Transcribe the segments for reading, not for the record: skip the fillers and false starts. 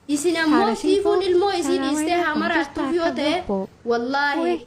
Isin ammoo Haadha Siifuun siifoo ilmoo isii salaam dhiistee haa alaikum jirta maraattuuf yoo akkam ta'e lubbuu. wallaahi Weh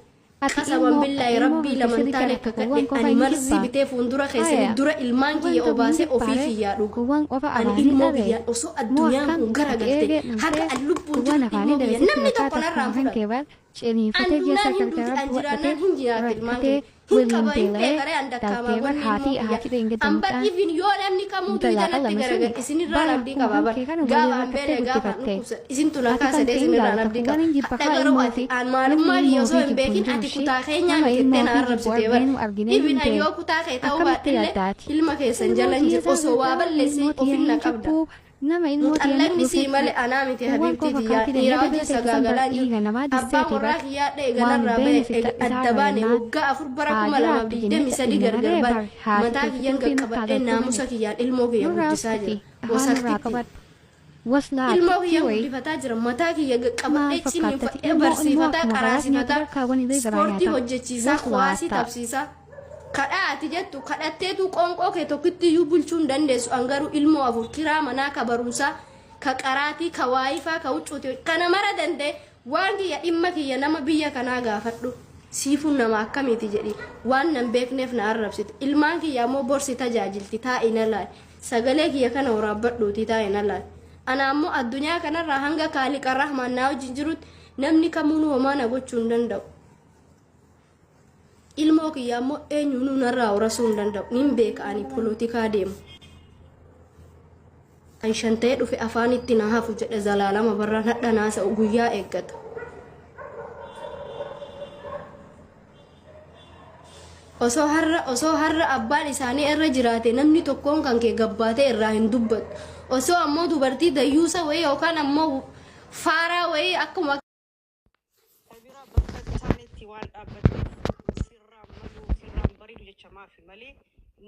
ati qasaman ilmoo billaahi ilmoo rabbii kan laman keessatti taane jaallattu kakadhe gowwaan qofa ani inni marzii jibbaa. bitee fuundura keessanii Haya dura ilmaan gowwaan kiyya ta'u hin obaasee ofii jibbaare kiyyaa dhugu. gowwaan qofa Ani afaanii ilmoo dhabe kiyya osoo moo addunyaan akkam kun ati garagalte eegee haga dhumtee an lubbuun gowwaan jiru afaanii ilmoo dhabe kiyya sitti namni tokko fakkaata narraa akkuma hin kan fudhatu. kee bar An ciniinfatee keessa duunaan hin duuti gargara an bu'atee jiraannaan hin jiraatti ilmaan rakkatee kiyya. Hin waliin qaba hin beela'ee beekaree an dakkaamaa dhaltee bar wanni ilmoo haatii kiyya. haatii dheengadda An bar mucaan even yoo namni kamuu intalaa duyda natti qalame suni garagal isinirraan bara abdii akkuma qaba kan bar kee kana waliin gaafa an rakkattee beele gaafa an guddifatte dhukkubsadhe isintu na ati kan kaasade kee hin isinirraan jaalata abdii kuwwan qaba. hin jibba Hadha kaa garuu ilmoo ati fi an namni maalummaa ilmoo kiyya osoo ofii hin jibbu hin beekin jiru ati ishii kutaa keenyaa nama miti ilmoo jettee na ofii jibbu arrabsite bar. arginu arginee Even hin an yoo beeku kutaa kee ta'uu akkamitti baadhillee yaaddaati ilma keessan ilmoo jala hin tiyya jiru osoo waa jaalladha balleessee ilmoo tiyya ofin na hin qabda. jibbu nama ilmoo tiyya na Muxallaqni sii dhufe malee anaa miti kuwwan habiibtii qofa tiyyaa kaatii dhiiraa dheengadda wajjin bira teessisan bar sagaagalaan jiru. dhiiga namaa Abbaan disseeti warraa bar kiyyaa waan eeganarraa hin bahe beekne sitta adda isaarra baane jennaan waggaa 4 bara haa jiraattu jennee 2023 cadhifne gargar malee baane bar haati mataa tee kiyyan fixuufii nurraa qaqqabadhee galtuu naamusa miti kiyyaan ilmoo kiyya nurraa guddisaa uskuti jira. afaan nurraa Wasaktitti. qabadhu waslaa Ilmoo xiqqii kiyyan wayii guddifataa jira mataa kiyya maal qaqqabadhee fakkaattati ciniinfadhee ilmoo ilmoo barsiifataa akkuma garaas nyaata qaraasifataa barkaa wani illee garaa ispoortii nyaata hojjechiisaa kuwaasii waslaatta. tapsiisaa. Kadhaa ati jettu kadhatteetu qoonqoo kee tokkitti iyyuu bulchuu hin dandeessu. An garuu ilmoo 4 kiraa manaa ka barumsaa ka qaraatii ka waayifaa ka huccuuti kana mara danda'e waan kiyya dhimma kiyya nama biyya kanaa gaafadhu. Siifuun nama akkamiiti jedhi waan nan beekneef na arrabsite. Ilmaan kiyya ammoo borsi tajaajilti taa'i na laali. Sagalee kiyya kana waraabbadhuutii taa'i na laali. Ana ammoo addunyaa kanarraa hanga kaaliqa rahmaan naa wajjin jirutti namni kamuun homaa na gochuu hin danda'u. Ilmoo kiyya ammoo eenyuunuu narraa horasuu hin danda'u. Nin beeka ani polotikaa deemu. Kan shan ta'ee dhufe afaanitti na hafu jedhe Zalaalama Barraan hadha naasa'u guyyaa eeggata. Osoo har'a osoo har'a abbaan isaanii irra jiraate namni tokkoon kan kee gabbaatee irraa hin dubbatu. Osoo ammoo dubartii dayyuusa wayii yookaan ammoo faaraa wayii akkuma Ta biraa bakka hin taanetti waan dhaabbatteef sirraan malu sirraan bareedu jecha maafi malee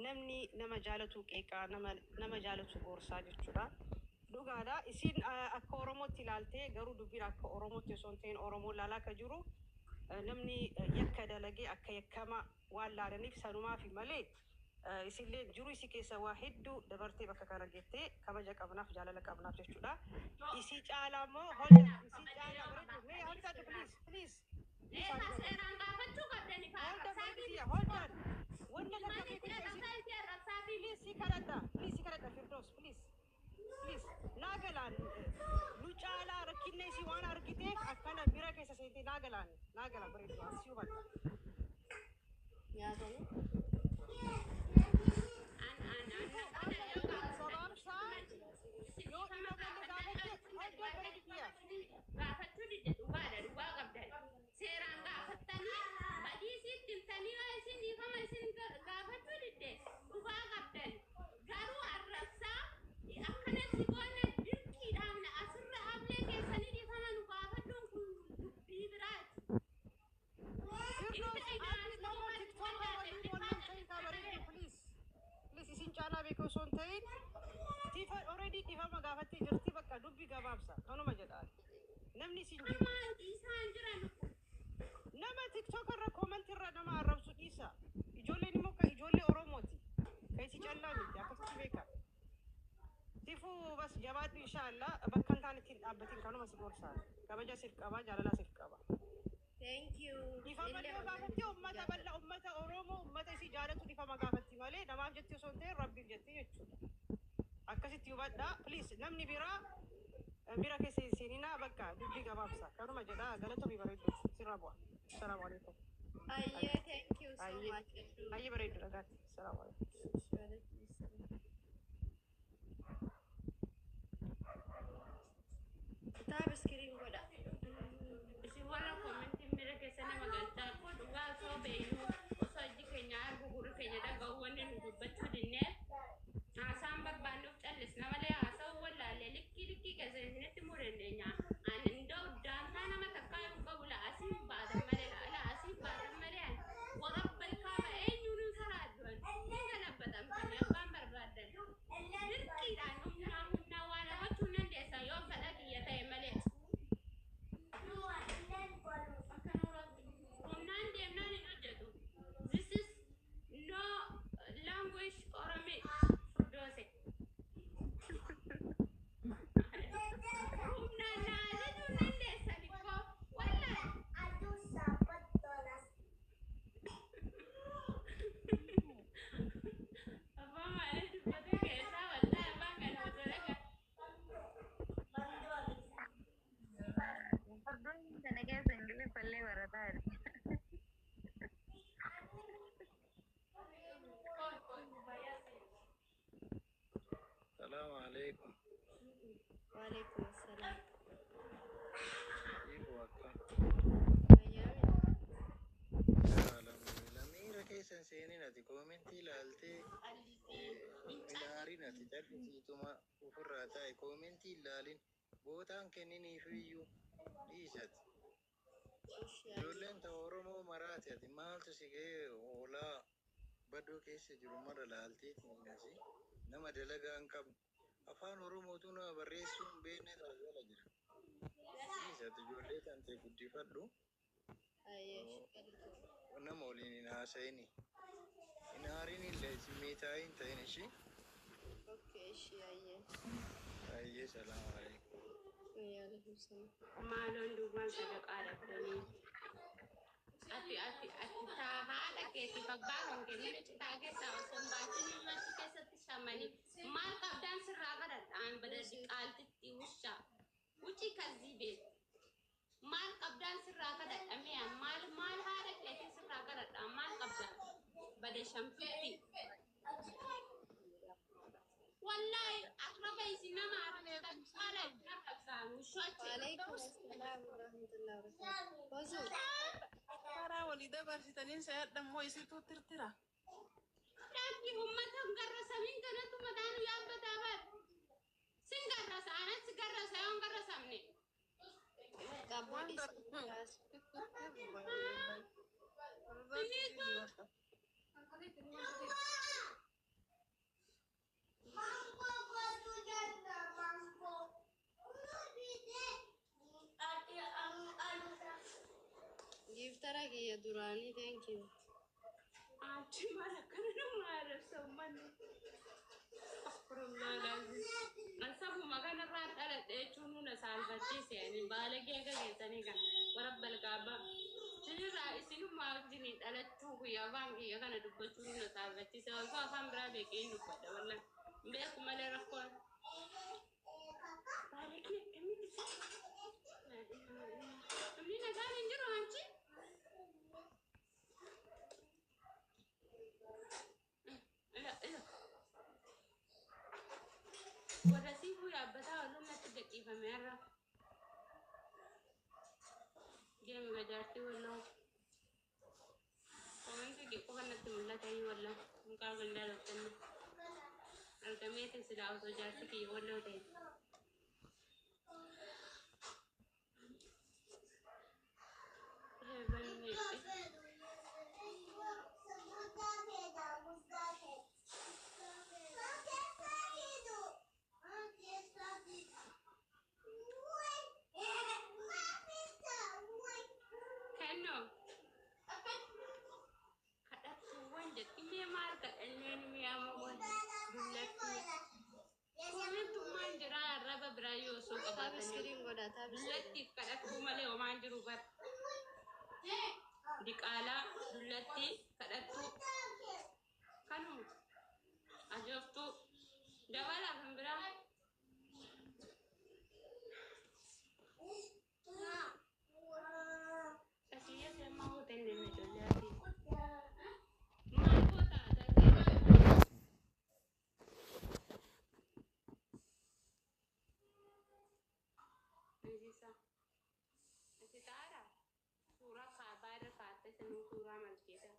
namni nama jaalatu qeeqaa nama nama jaalatu gorsaa jechuudha. Dhugaadha isiin akka Oromootti ilaaltee garuu dubbiin akka Oromootti osoo hin ta'in Oromoon laalaa akka jiru namni yakka dalagee akka yakkama waan laalaniif sanumaafi malee Isilleen jiruu isii keessa waa hedduu dabartee bakka kana geettee kabaja qabnaaf jaalala qabnaaf jechuudha. Isii caalaa immoo hold on isii caalaa bareeddu mee hold on please please please Eegaa hold on seeraan gaafachuu qabdani faa hold on arrabsaatii bareeddu miti tiyya hold on wanna ilmaan takka itti beekumsa isii arrabsaa isii arrabsaatii please miti. si kadhadha please si kadhadha Firdaus please please naa galaan nu caalaa rakkinna isii waan argiteef akkana bira keessa seentee naa galaan naa gala bareeddu ani si hubadha. nyaatanii. An an an Sifuu kana amma yoo dubbiin gaafattan gabaabsaa isin yoo dhiifama dhiifama illee gaafattan gaafatte isin hold on dhugaa bareedu tiyya. gaafachuu didde dhugaadha dhugaa qabdan seeraan gaafattanii badii isiitti himtanii yoo isin dhiifama isin gaafachuu didde dhugaa qabdan garuu arrabsaa akkana si goona dirqiidhaan asirra ablee keessanii dhiifama nu gaafadhuun kun dubbii biraati. Firdaus ati nama tiktoka waliin waliin ta'in kaa bareeddu please please isin caalaa beeku osoo hin ta'in tifa already dhifama gaafattee jirti bakka dubbi gabaabsa kanuma jedha namni isin jibbu Amma isaan jiran nama tiktok irra comment irra nama arrabsu dhiisa ijoolleen immoo ka ijoollee oromooti ka isi callaa miti akkasitti beeka Sifuu bas jabaadhu inshaa Allah bakka hin taanetti hin dhaabbatin kanuma si gorsa kabaja sif qaba jaalala sif qaba. Thank you. Dhifama Illee yoo bakka gaafatti ummata bal'a ummata Oromoo ummata isii jaalatu dhifama gaafatti malee namaaf jetti osoo hin ta'in rabbiif jetti jechuudha. Akkasitti hubadhaa please namni biraa bira keessa hin seeninaa bakka dubbii gabaabsa kanuma jedha galatomi bareeddu sirra bu'a. Salaamu alaikum. Ayyee thank you so Ayyee much. Hedduu. ayyee bareeddu dhagaatti. Salaamu alaikum. Taap iskiriin godha. Isin warra koomentiin miira keessa nama galchaa koo dhugaa osoo beeknu osoo ijji keenya argu gurri keenya dhaga'u wanni nu dubbachuu dinneef haasaan barbaannuuf callisna malee haasa'uu wallaalle likkii likkii keessa isinitti himuu dandeenya. Ani indoo daantaa nama takkaa hin qabu la asiin baatan malee la asiin baatan malee ani warabbal kaaba eenyuun hin saraaddu ani hin galabatamtanii abbaan barbaaddan. Dirqiidhaan humnaa humnaa waa na gochuu hin dandeessan yoo fedha kiyya ta'e malee. Waalaikum assalaam. Dhiibu akkam. Fayyaami. Alhamdulillah. Miira keessa hin seenin ati koomentii ilaaltee hin aarin ati cal'isiituma ofirraa taa'i koomentii ilaalin bootaan kenniniifiyyuu dhiisati. Ijoolleen ta Oromoo maraati ati maaltu si ga'ee hoolaa baduu keessa jiru mara laalteetiin asi nama dalagaa hin qabne afaan Oromootu nama barreessuu hin beekne tajaajila jira. Dhiisati ijoollee tante guddifadhu nama waliin hin haasa'ini. Hin aarin illee simmeetaa'ii hin ta'in ishii. Okay, ishi ayyee. Ayyee salaamu alaikum. Waalaikum salaam. Maaloon duwwaan sadaqaa dhabdanii. Ati ati ati taa haadha keetiif abbaa kan kenne citaa keessaa osoo hin baasin achi keessatti shamanii maal qabdaan sirraa kadhadhaan bada diqaaltitti wusha wuci kazii beet maal qabdaan sirraa kadhadhamee maal maal haadha keetii sirraa kadhadhaan maal qabdaan bada shamtutti wallahi aqraba isin nama arrabsitan caala isin arrabsaan wushoche. Waalaikum assalaam warahmatullahi wabarakatuh. Hozuu. Karaa walii dabarsitanii sayadhammoo isitu tirtira. Dhaabbi uummata hin garrasamiin kanatu mataanu yaabbataa bar. Sin garrasa anas garrasa yoo hin garrasamne. Qabboo Waan dhiisii. Giiftara kiyya duraanii thank you. Achi maal akkana nama arrabsa uummanni. Astaghfirullahalazim. An sabuma kanarraa dhaladhe jechuun nuna saalfachiise ani baalagee akka keessanii kan warabbal kaaba. Isinirraa isinumaa wajjin dhalachuu guyyaa afaan kiyya kana dubbachuu nuna saalfachiise. Osoo afaan biraa beekee hin dubbadha wallah. Beeku malee rakkoon. Baalagee akkamitti isa? Namni nagaan hin jiru hanchi. Ila ila. Warra siifuu yaabbataa ooluun natti gadhiifame har'a. Deemi gajaartii walloo. Komentii qofa natti mul'ata iyyuu walloo. Mukaa gandaa laftanne. Argameetiin silaa osoo jaarsi kiyya walloo ta'e. Banne. Kennoo. Kadhattuuwwan jedhu mee maal kadhanneen mi'aama dullatti. Komentummaan jira arraba biraa yoo osoo Taap qabaatanii. iskiriin godha taap iskiriin. Dullattiif kadhattuu malee homaan jiru bara. Diqaalaa dullatti kadhattuu kanuma ajooftuu dabalaa kan biraa. Asiyya seemmaa hotel deemee ijoollee ati. Maal goota dargaggoon? Injisa. Ati xaaraa suuraa kaabaa irra kaa'atte sanuu suuraa malkeedha.